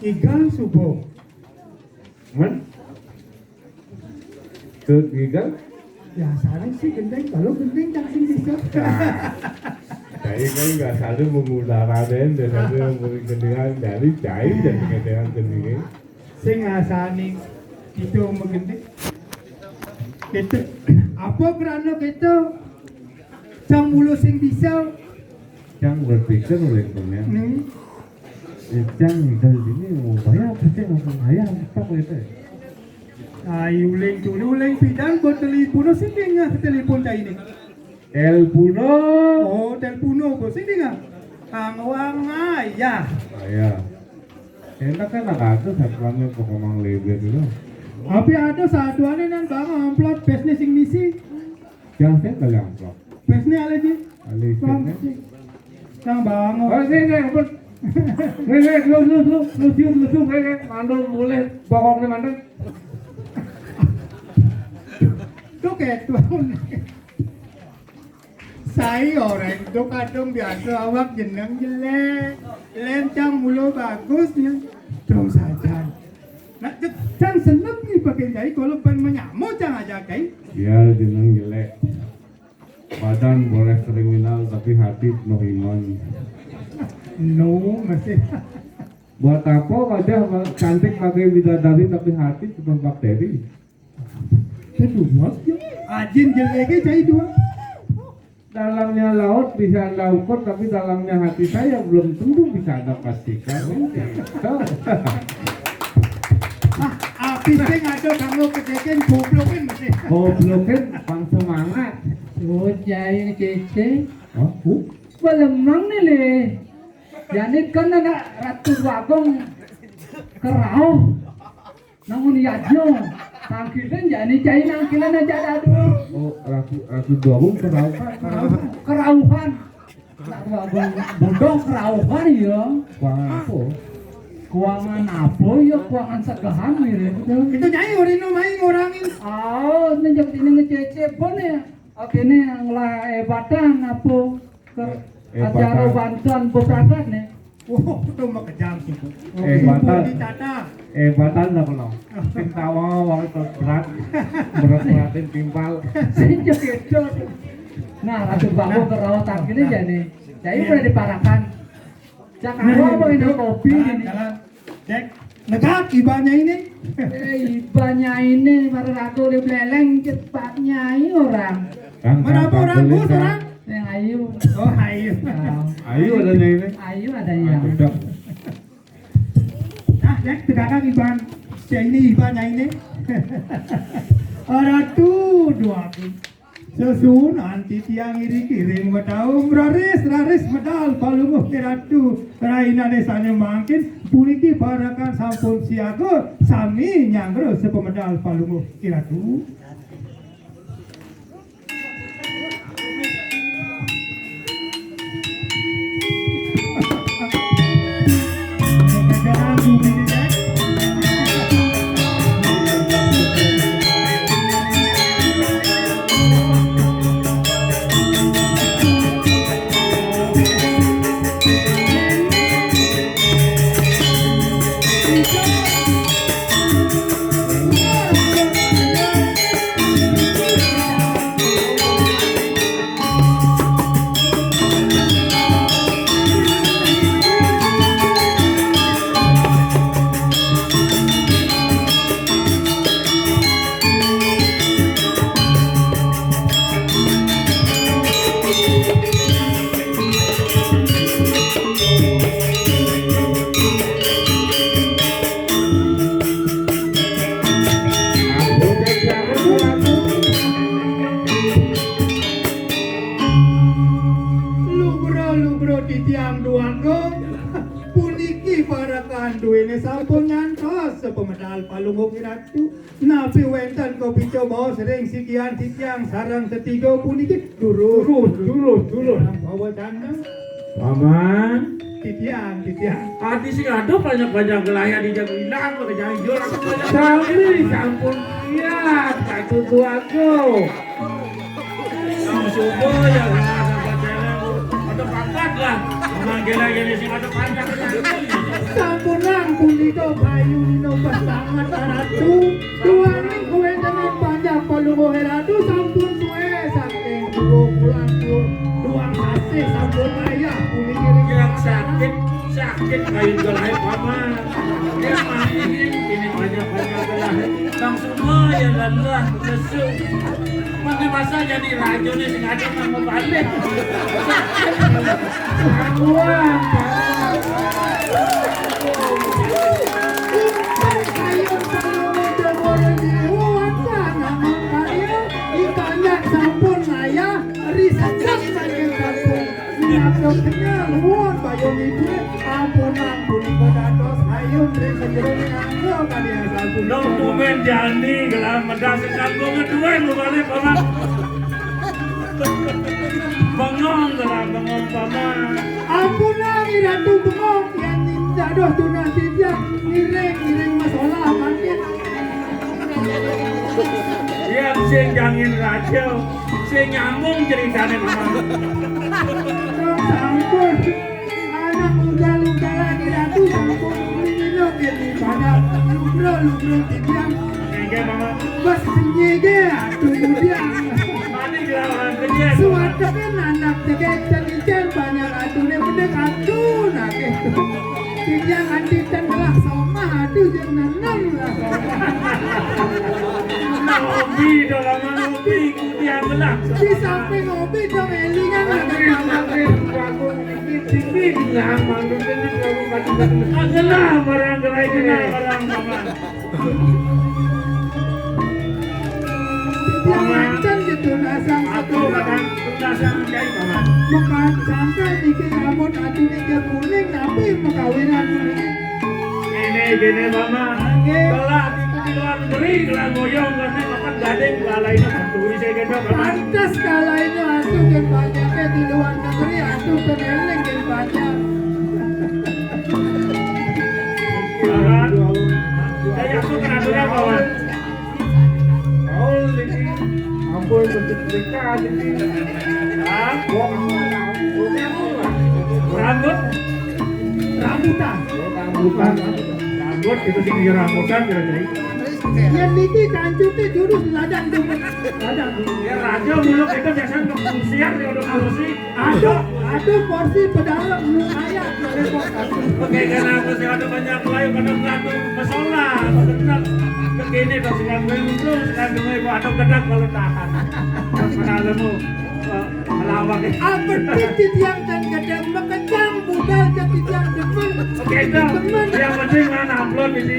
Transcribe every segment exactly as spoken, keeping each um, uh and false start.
Igal suba. Men? Ke igal? Ya, sané sih gending, kalau gending kan sing bisa. Nah, saya kan nggak selalu mengutarakan, dan selalu memberi gendingan dari cai dan kedengan gendingnya. Sing asané itu magending. Gitu. Apa krana gitu? Cang mula sing bisa. Cang berpikir oleh dunia. Hmm. Ya, cang dari sini mau bayar, pasti langsung bayar, tak gitu. Ai uling tuli uling pidan buat telepon sing dingeh telepon cai ini. Telepon. Oh, telepon apa sing dingeh? Kang Wang ayah. Ayah. Enak kan ada satu kami pokok mang lebet itu. Tapi ada satuannya nan bang amplop pesnya sing misi. Yang saya kali amplop. Pesnya ale ji. Ale pesnya. Yang bang. Oh, ini, ini, ampun. Ini, ini, lu, lu, lu, lu, cium, lu, cium, ini, mandul, mulai, bokongnya mandul. Tuh kayak tuh. Sai orang tu kadung biasa awak jeneng jelek. Lencang mulu bagus ya. Dong saja. Nak cang seneng ni pakai jai kalau ban menyamo cang aja kai. Biar jeneng jelek. Badan boleh kriminal tapi hati penuh iman. No, masih. Buat apa wajah cantik pakai bidadari tapi hati penuh bakteri? Kedua, ajin jeleknya cai dua. Dalamnya laut bisa Anda ukur, tapi dalamnya hati saya belum tentu bisa Anda pastikan. Gitu. Ah, habis saya ngado kamu kejekin goblokin mesti. Goblokin, bang semangat. Oh, cai kece. Hah? Huh? Balemang nih, Le. Jadi kan anak Ratu Bagong kerauh. Namun yadnya, tangkilan jani cai nangkilan aja dadu. Oh, Ratu, Ratu Dawung kerauhan. Kerauhan. Kerauhan. Ratu Agung Bodong kerauhan ya. Kuangan apa? Kuangan apa ya? Kuangan segahan mirip itu. Itu nyai orino main ngorangin. Oh, ini jadi ini ngecece pun ya. Oke, ini ngelah ebatan apa? Ke acara bantuan beberapa nih. Wah, itu mah kejam sih. Eh, batal. Dicatat. Eh, batal lah kalau. Sing tawa wong itu berat. Berat-beratin timpal. Sing jegedot. Nah, Ratu Bambu kerawatan gini ya nih. Jadi udah diparakan. Jangan ngomong ini kopi ini. Jalan. Cek, negak ibanya ini. Eh, ibanya ini, para ratu di beleleng, cepatnya ini orang. Mana apa orang, Gus, orang? Yang ayu. Oh, ayu. Ayu adanya ini. Ayu adanya. Aduh, dap. Nah, cek, tegakan iban. Cek ini ibanya ini. Ratu dua. Sesuunan titiang iriki ring mataung raris-raris medal palungguh kiratu rainane sane mangkin puniki parakan sampun siaga sami nyanggra sepemedal palungguh kiratu. Lubra-lubra titiang duagung, puniki parakan duene sampun nyantos sepemedal palungguh kiratu. Napi wenten kapica baos ring sikian titiang sareng tetiga puniki? Durus, durus, durus, durus. Bawa canda. Paman. Titiang, titiang. Ati sing aduh banyak-banyak gelayah di jago ilang, pakai janji orang banyak. Sami sampun lihat, satu dua go. Yang subuh ya, ada pangkat lah. Orang gila-gila sing ada pangkat. Sampun lang punika Sanget Ratu, duaning kawéntenan panjak Palungguh Ratu sampun sué saking dua bulan, duang sasih sampun mayah uli ngiring. Yang sakit, sakit kayu gelai paman. Yang main ini banyak-banyak gelai. Bang semua yang lelah, lesu. Mangké masa jadi raja nih sing ada nang mau balik. Buang, sampun mayah, ri sanjang saking sampun. Minabdok kenyal, nuwun bayun ibu. Ampun, ampun, iko dados ayun ring sajeroning angga kaliyan sampun. Dong tumben jani gelah medah sing kanggo ngeduén lu balik, Paman. Bengong gelah, bengong, Paman. Ampun, Ratu, bengong, yén dados tunas titiang ngiring, ngiring masolah mangkin. Yén sing jangin raja, sing nyambung ceritané, Paman. Sampun. Anak ugal-ugalan Ratu sampun minum ini pada lubro-lubro titiang. Nggih, Paman. Bas nyege atuh mudiang. Mani gelawan kenyek. Suwatekin anak cegek cenican banyak atuné mendek atuh nagih. Titiang anti ten belah somah atuh jeung nenem lah somah. Nah, hobi dolanan hobi ku tiang belah. Di samping hobi dong élingan. Mangkin, mangkin, aku niki tinggi di nang, mangkin, mangkin, aku kadu-kadu. Genah barang gerai, genah barang paman. Paman. Paman. Gitu, nasang aku satu. Kadang tunasan kiai, Paman. Maka sangka niki rambut atuné kuning, tapi makawinan kuning. Ini gini, Paman. Nggih. Telah di luar negeri, telah goyong, karena makan gading, lalainya santuri saya gendong, Paman. Pantes kalaina atuh gén panjaké di luar negeri, atuh gén éling gén panjak. Paman. Saya aku peraturan, Paman. Oh, ini ampun bentuk dekat ini. Hah? Rambut? Rambutan. Oh, rambutan. Rambut itu sih dia rambutan kira-kira. Yén niki kancuté jurus ladang tuh. Ladang tuh. Ya raja muluk itu biasanya untuk siang dia udah kursi. Aduh, aduh, porsi pedalem lumayan. Oke, karena aku sih ada banyak lain pada berantem pesola, bener. Begini dong, sekarang gue untung, sekarang gue gua ada gedang kalau tahan. Karena lemu, eh, melawak ya. Apa titik yang dan gedang mekejang budal jadi yang demen. Oke, itu. Demen. Yang penting mana upload ini.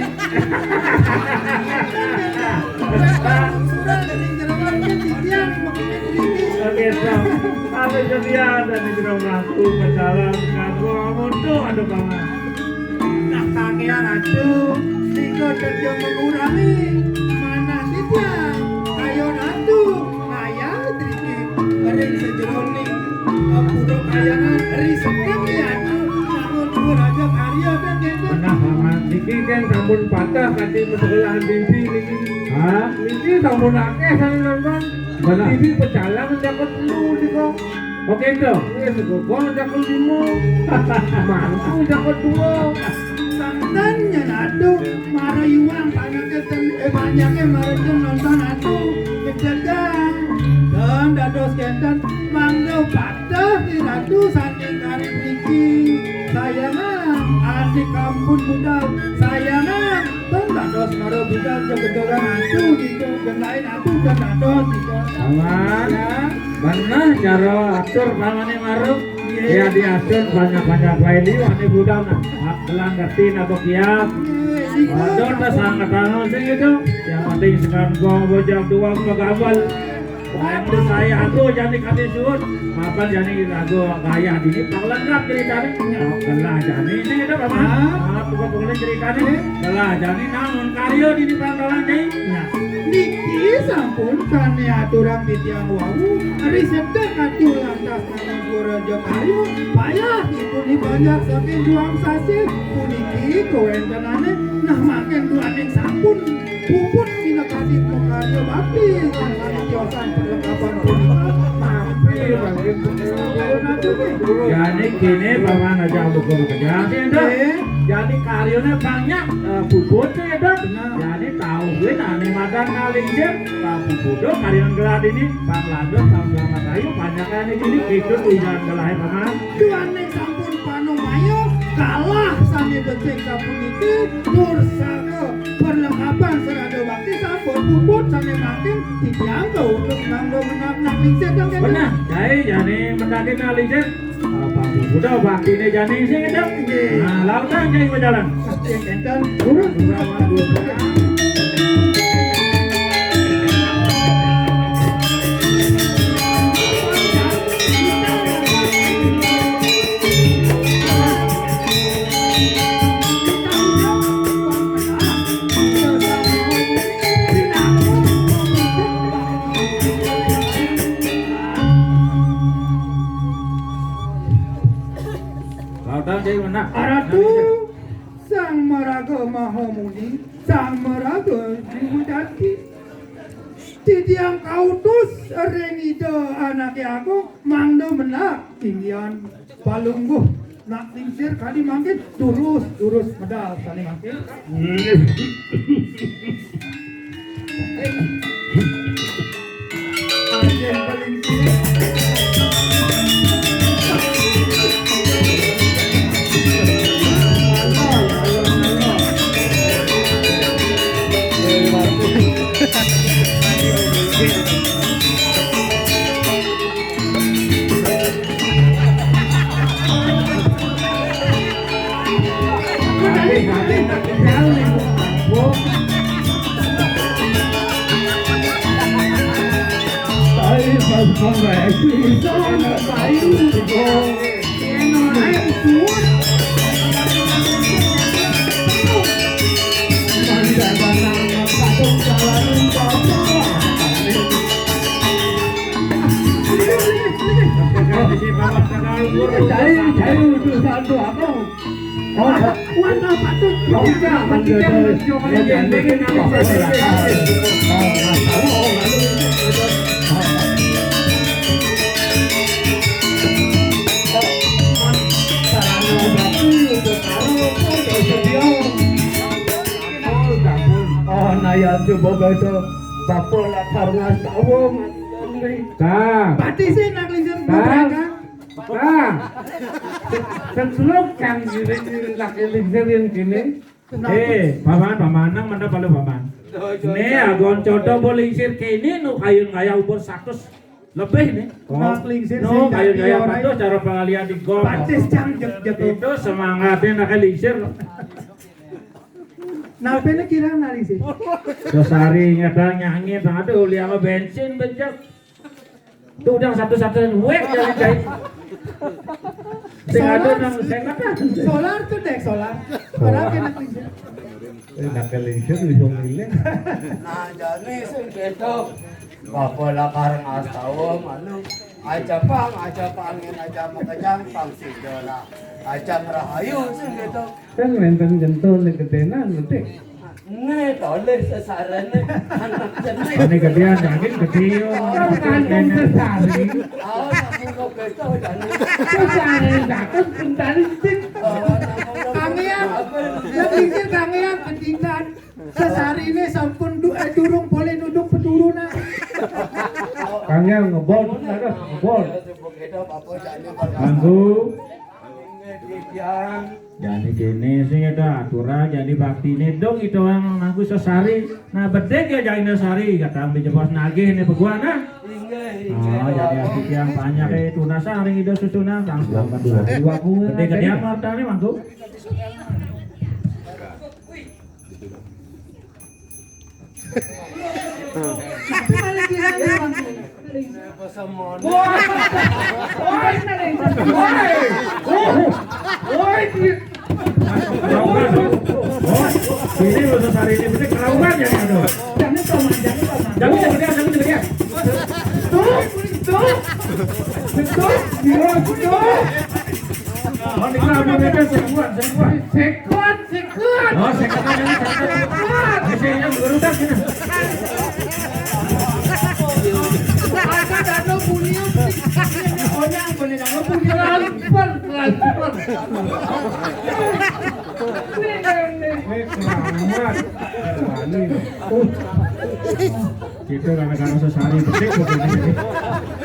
Surat dari jeroan ke titiang, maksudnya begini. Oke, so. Apa setia dari jero ngaku, pecalang, ngaku, amun tuh ada banget. Nah, kangéan atuh, sehingga kerja mengurangi. Mana titiang, ayo atuh, ngayah driki. Ring sejeroning, eh, pura kayangan, ri sedeng ya atuh, namun dua raja karya kan gitu. Benar, Paman. Niki kan sampun patah kati persekolahan T V niki. Hah? Niki sampun akeh sane nonton. Benar. T V pecalang njaket telu nika. Oke, Ndok. Wis, Gogong njaket lima. Mangku njaket dua. Santen nyen atuh, mara iwang banyake ten, eh, banyake mara ten nonton atuh. Kejegang. Dan dados kenten, mangga patah di ratu saking karit niki. Sayangan, adik ampun budal. Sayangan, ten dados mara budal jegedoran atuh gitu. Dan lain atuh dan dados gitu. Paman. Ya. Bener cara atur pamane maruk. Iya. Ya diatur banyak-banyak wae liwane budal nah. Hak belang ngerti napa kiat. Iya, iya. Aduh, tas angkat tangan sing itu. Yang penting sekarang gua bojang dua gua gabal. Waktu saya aku jadi kami suut. Mapan jadi lagu gaya dini pak lengkap ceritanya. Belah jadi sing itu, Paman. Ah. Ah, bukan-bukan ceritanya. Iya. Belah jadi namun karya dini pangkalan nih. Nah, niki sampun kane aturang titiang wau, ari sedek kacul lantas nang dua raja karya, payah ipun banyak saking duang sasih, puniki kawentenane, nah, makin duaning sampun puput minakadi makarya bakti, lan kami tiosan perlengkapan punika, mampir. Jane kene, Paman, aja buka-buka jalan, sing, Nduk. Eh? Jani karyané banyak, eh, bubut to ya, Dok. Bener. Jani kauhin ané madan Nak Lingsir, Pak Bubudo karyané gelah dini, Pak Lado, Pak Selamat Ayu, banyak ané dini, itu tuh jangan gelah ya, Paman. Duaning sampun panumaya, galah sané becik sapuniki, tur saha perlengkapan srada bakti sampun puput sané mangkin titiang kautus mangda mendak Nak Lingsir, Dok, ya, Dok? Bener, jai jani mendakin Nak Lingsir. Apa udah baktiné jani sing, Dok? Nggih. Nah, lautang jai berjalan. Nggih, enten. Turun, turun. Lautang jai mendak. Aratu Sang Maraga Maha Muni, Sang Maraga Jiwa Jati. Titiang kautus ring Ida Anaké Agung, mangda mendak inggihan palungguh Nak Lingsir kadi mangkin, durus, durus medal sané mangkin. Ajeng Lingsir. Jai, jai, utusan Tuhan. Oh, wan, apa tuh? Oh, iya, iya, iya. Oh, naya coba baca. Bapak lapar ngastawa, Mas. Kang. Pati sih nak lingsir, Kang. Kang. Kang. Sen-, sen seluk, Kang, ngiring-ngiring laki lingsir yang kini. Eh, paman, paman, nang mana palu paman? Né, agon contoh bo lingsir kini, nu kayun ngaya umur satus lebih nih. Oh. Nak lingsir no, sing kayun dadi ngaya orang. Patuh cara pangalian di gol. Batis cang jek-jek. Itu semangatnya nak lingsir. Nape né kira nak lingsir? Sesari nyadang nyanyi, aduh, liama bensin bejek. Tuh udah satu-satunya wek dari jahit. Sing ada nang sing ada. Solar tuh deh, solar. Padahal kena kerja. Eh, nak lingsir bisa milih. Nah, jadi sing gitu. Bapak lapar ngastawa, malu. Aja pang, aja pangin, aja makejang, pang sida lah. Aja ngerahayu, sing gitu. Kan wénten jentul gedénan, Dik. Né, tolih sesarene anak jeneng. Ané gedéan, daging gedé, yo. Kan kandung sesari. Oh, sampun kok beto, jane. Sesari dateng bentari, Dik. Oh, sampun kok Kangean. Apa? Lha iki kangean gedingan. Sesarine sampun du-, eh, durung boleh nuduk peturunan. Kangean ngebol, ada ngebol. Sampun kok beto, apa jane, Pak? Manggu. Inggih, Kijang. Jane kene sing ada aturan, jane baktine dong itu yang ngaku sesari. Nah, bedek ya jane sari, kadang dijebos nagih ne beguan, nah. Inggih, inggih. Oh, jadi aku tiang banyak eh tunasan ring ida susunan, langsung dua dua gua. Bedek gedean martane, Mangku. Tapi malah bilang, Bang. Woi, woi, woi, woi, ini lo sesari ini bener keraukan ya, aduh. Jangan, Paman, jangan, Paman. Jangan, jangan, jangan, jangan. Tuh, tuh, tuh, tuh. Oh, ini apa, sekuat, sekuat. Sekuat, sekuat. Oh, sekuat, sekuat. Sekuat. Bisa yang berudak, ya. Ada dano punya, onyang boleh dano punya. Transfer, transfer. Keramat. Wani. Uh. Kita kadang-kadang sesari betik begini.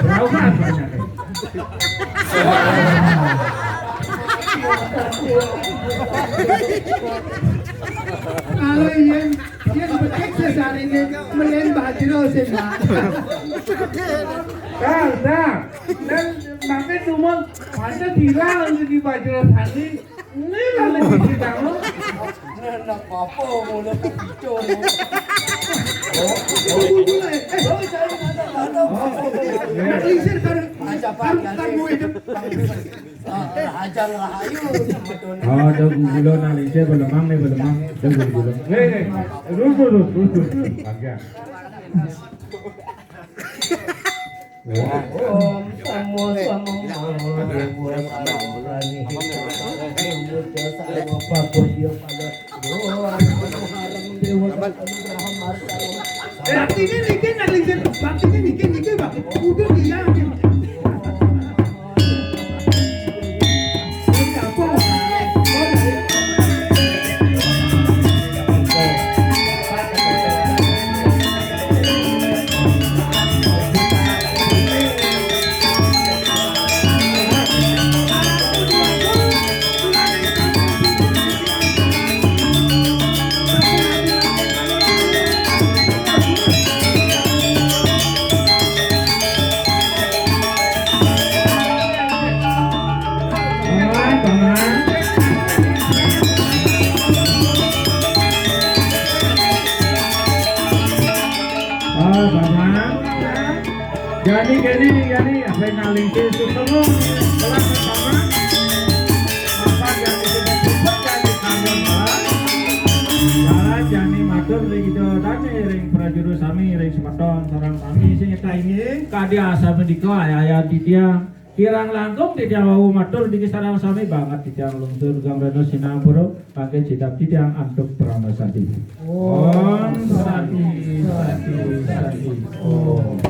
Berauhan banyak. Kalau yang, yang betik sesari ini, melen bajro sih, Pak. Dah, dah. Dan makin umur, pada bilang di bajro tadi, ini lah lebih kita, loh. Nah, apa, mulai kepicu, loh. Oh, oh, oh, eh, eh. Oh, saya nggak tahu, nggak tahu. Oh, iya. Nak lisir kan, kan, kan gue itu. Ah, hajar lah, ayo, sama Dona. Oh, ada gula nang lisir, belemang nih, belemang. Ada gula. Nih, nih. Terus, terus, terus, terus. Agak. Om Samo Samo Buat Sarwa Prani. Buat Sarwa Bagus Dia Pada. Doa Haram Dewa Anugerah Marta. Baktine niki nang lingsir, baktine niki, niki, Pak. Udah dia. Paman, paman. Ah, paman. Jadi gini, jadi apa yang ngalingke suka lo? Kelas pertama. Apa yang disebut-sebut jadi kamu, Pak? Salah jani matur ring ida dane ring prajuru sami ring semeton sareng sami sing nyetainge. Kadi asal menika ayah-ayah titiang kirang langkung titiang wau matur niki sareng sami banget titiang lungsur gambrana sinampura mangke jidap titiang antuk parama santi. Om santi, santi, santi. Om.